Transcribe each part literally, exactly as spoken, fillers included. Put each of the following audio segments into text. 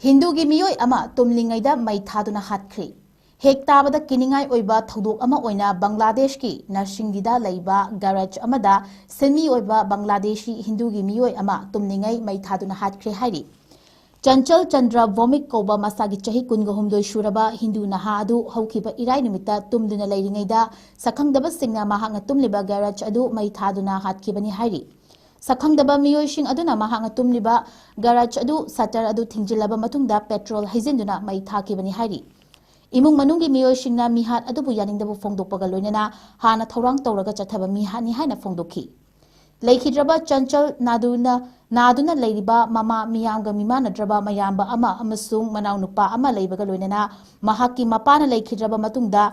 ꯍꯤꯟꯗꯨꯒꯤ ꯃꯤꯑꯣꯏ ꯑꯃ ꯇꯨꯝꯂꯤꯉꯩꯗ ꯃꯩ ꯊꯥꯗꯨꯅ ꯍꯥꯠꯈ꯭ꯔꯦ꯫ ꯍꯦꯛ ꯇꯥꯕꯗ ꯀꯤꯅꯤꯡꯉꯥꯏ ꯑꯣꯏꯕ ꯊꯧꯗꯣꯛ ꯑꯃ ꯑꯣꯏꯅ ꯕꯪꯒ꯭ꯂꯥꯗꯦꯁꯀꯤ ꯅꯔꯁꯤꯡꯒꯤꯗ ꯂꯩꯕ ꯒꯔꯦꯖ ꯑꯃꯗ ꯁꯤꯟꯃꯤ ꯑꯣꯏꯕ ꯕꯪꯒ꯭ꯂꯥꯗꯦꯁꯤ ꯍꯤꯟꯗꯨꯒꯤ ꯃꯤꯑꯣꯏ ꯑꯃ ꯇꯨꯝꯂꯤꯉꯩ ꯃꯩ ꯊꯥꯗꯨꯅ ꯍꯥꯠꯈ꯭ꯔꯦ ꯍꯥꯏꯔꯤ꯫ ꯆꯟꯆꯜ ꯆꯟꯗ꯭ꯔ ꯚꯣꯃꯤꯛ ꯀꯧꯕ ꯃꯁꯥꯒꯤ ꯆꯍꯤ ꯀꯨꯟꯒ ꯍꯨꯝꯗꯣꯏ ꯁꯨꯔꯕ ꯍꯤꯟꯗꯨ ꯅꯍꯥ ꯑꯗꯨ ꯍꯧꯈꯤꯕ ꯏꯔꯥꯏ ꯅꯨꯃꯤꯠꯇ ꯇꯨꯝꯗꯨꯅ ꯂꯩꯔꯤꯉꯩꯗ ꯁꯛꯈꯪꯗꯕꯁꯤꯡꯅ ꯃꯍꯥꯛꯅ ꯇꯨꯝꯂꯤꯕ ꯒꯦꯔꯦꯖ ꯑꯗꯨ ꯃꯩ ꯊꯥꯗꯨꯅ ꯍꯥꯠꯈꯤꯕꯅꯤ ꯍꯥꯏꯔꯤ꯫ ꯁꯛꯈꯪꯗꯕ ꯃꯤꯑꯣꯏꯁꯤꯡ ꯑꯗꯨꯅ ꯃꯍꯥꯛꯅ ꯇꯨꯝꯂꯤꯕ ꯒꯦꯔꯦꯖ ꯑꯗꯨ ꯁꯇꯔ ꯑꯗꯨ ꯊꯤꯡꯖꯤꯜꯂꯕ ꯃꯇꯨꯡꯗ ꯄꯦꯇ꯭ꯔꯣꯜ ꯍꯩꯖꯤꯟꯗꯨꯅ ꯃꯩ ꯊꯥꯈꯤꯕꯅꯤ ꯍꯥꯏꯔꯤ꯫ ꯏꯃꯨꯡ ꯃꯅꯨꯡꯒꯤ ꯃꯤꯑꯣꯏꯁꯤꯡꯅ ꯃꯤꯍꯥꯠ ꯑꯗꯨꯕꯨ ꯌꯥꯅꯤꯡꯗꯕ ꯐꯣꯡꯗꯣꯛꯄꯒ ꯂꯣꯏꯅꯅ ꯍꯥꯟꯅ ꯊꯧꯔꯥꯡ ꯇꯧꯔꯒ ꯆꯠꯊꯕ ꯃꯤꯍꯥꯠꯅꯤ ꯍꯥꯏꯅ ꯐꯣꯡꯗꯣꯛꯈꯤ꯫ ꯂꯩꯈꯤꯗ꯭ꯔꯕ ꯆꯟꯆꯜ ꯅꯥꯗꯨꯅ, ꯅꯥꯗꯨꯅ ꯂꯩꯔꯤꯕ ꯃꯃꯥ ꯃꯤꯌꯥꯝꯒ ꯃꯤꯃꯥꯟꯅꯗ꯭ꯔꯕ ꯃꯌꯥꯝꯕ ꯑꯃ ꯑꯃꯁꯨꯡ ꯃꯅꯥꯎꯅꯨꯄꯥ ꯑꯃ ꯂꯩꯕꯒ ꯂꯣꯏꯅꯅ ꯃꯍꯥꯛꯀꯤ ꯃꯄꯥꯅ ꯂꯩꯈꯤꯗ꯭ꯔꯕ ꯃꯇꯨꯡꯗ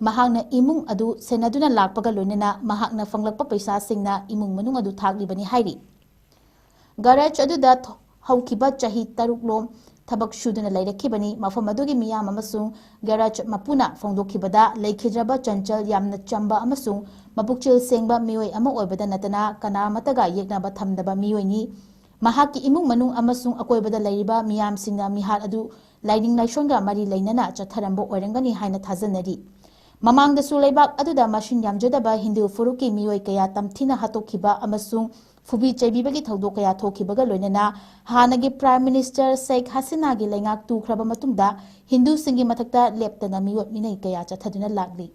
ꯃꯍꯥꯛꯅ ꯏꯃꯨꯡ ꯑꯗꯨ ꯁꯦꯟꯅꯗꯨꯅ ꯂꯥꯛꯄꯒ ꯂꯣꯏꯅꯅ ꯃꯍꯥꯛꯅ ꯐꯪꯂꯛꯄ ꯄꯩꯁꯥꯁꯤꯡꯅ ꯏꯃꯨꯡ ꯃꯅꯨꯡ ꯑꯗꯨ ꯊꯥꯛꯂꯤꯕꯅꯤ ꯍꯥꯏꯔꯤ꯫ ꯒꯔꯦꯖ ꯑꯗꯨꯗ ꯊ-, ꯍꯧꯈꯤꯕ ꯆꯍꯤ ꯇꯔꯨꯛ ꯂꯣꯝ ꯊꯕꯛ ꯁꯨꯗꯨꯅ ꯂꯩꯔꯛꯈꯤꯕꯅꯤ꯫ ꯃꯐꯝ ꯑꯗꯨꯒꯤ ꯃꯤꯌꯥꯝ ꯑꯃꯁꯨꯡ ꯒꯔꯦꯖ ꯃꯄꯨꯅ ꯐꯣꯡꯗꯣꯛꯈꯤꯕꯗ, ꯂꯩꯈꯤꯗ꯭ꯔꯕ ꯆꯟꯆꯜ ꯌꯥꯝꯅ ꯆꯝꯕ ꯑꯃꯁꯨꯡ ꯃꯄꯨꯛꯆꯦꯜ ꯁꯦꯡꯕ ꯃꯤꯑꯣꯏ ꯑꯃ ꯑꯣꯏꯕꯗ ꯅꯠꯇꯅ ꯀꯅꯥ ꯑꯃꯠꯇꯒ ꯌꯦꯛꯅꯕ ꯊꯝꯗꯕ ꯃꯤꯑꯣꯏꯅꯤ꯫ ꯃꯍꯥꯛꯀꯤ ꯏꯃꯨꯡ ꯃꯅꯨꯡ ꯑꯃꯁꯨꯡ ꯑꯀꯣꯏꯕꯗ ꯂꯩꯔꯤꯕ ꯃꯤꯌꯥꯝꯁꯤꯡꯅ ꯃꯤꯍꯥꯠ ꯑꯗꯨ ꯂꯥꯏꯅꯤꯡ ꯂꯥꯏꯁꯣꯟꯒ ꯃꯔꯤ ꯂꯩꯅꯅ ꯆꯠꯊꯔꯝꯕ ꯑꯣꯏꯔꯝꯒꯅꯤ ꯍꯥꯏꯅ ꯊꯥꯖꯅꯔꯤ꯫ ꯃꯃꯥꯡꯗꯁꯨ ꯂꯩꯕꯥꯛ ꯑꯗꯨꯗ ꯃꯁꯤꯡ ꯌꯥꯝꯖꯗꯕ ꯍꯤꯟꯗꯨ ꯐꯨꯔꯨꯞꯀꯤ ꯃꯤꯑꯣꯏ ꯀꯌꯥ ꯇꯝꯊꯤꯅ ꯍꯥꯠꯇꯣꯛꯈꯤꯕ ꯑꯃꯁꯨꯡ ꯐꯨꯕꯤ ꯆꯩꯕꯤꯕꯒꯤ ꯊꯧꯗꯣꯛ ꯀꯌꯥ ꯊꯣꯛꯈꯤꯕꯒ ꯂꯣꯏꯅꯅ ꯍꯥꯟꯅꯒꯤ ꯄ꯭ꯔꯥꯏꯝ ꯃꯤꯅꯤꯁꯇꯔ ꯁꯦꯈ ꯍꯁꯤꯅꯥꯒꯤ ꯂꯩꯉꯥꯛ ꯇꯨꯈ꯭ꯔꯕ ꯃꯇꯨꯡꯗ ꯍꯤꯟꯗꯨꯁꯤꯡꯒꯤ ꯃꯊꯛꯇ ꯂꯦꯞꯇꯅ ꯃꯤꯑꯣꯠ ꯃꯤꯅꯩ ꯀꯌꯥ ꯆꯠꯊꯗꯨꯅ ꯂꯥꯛꯂꯤ꯫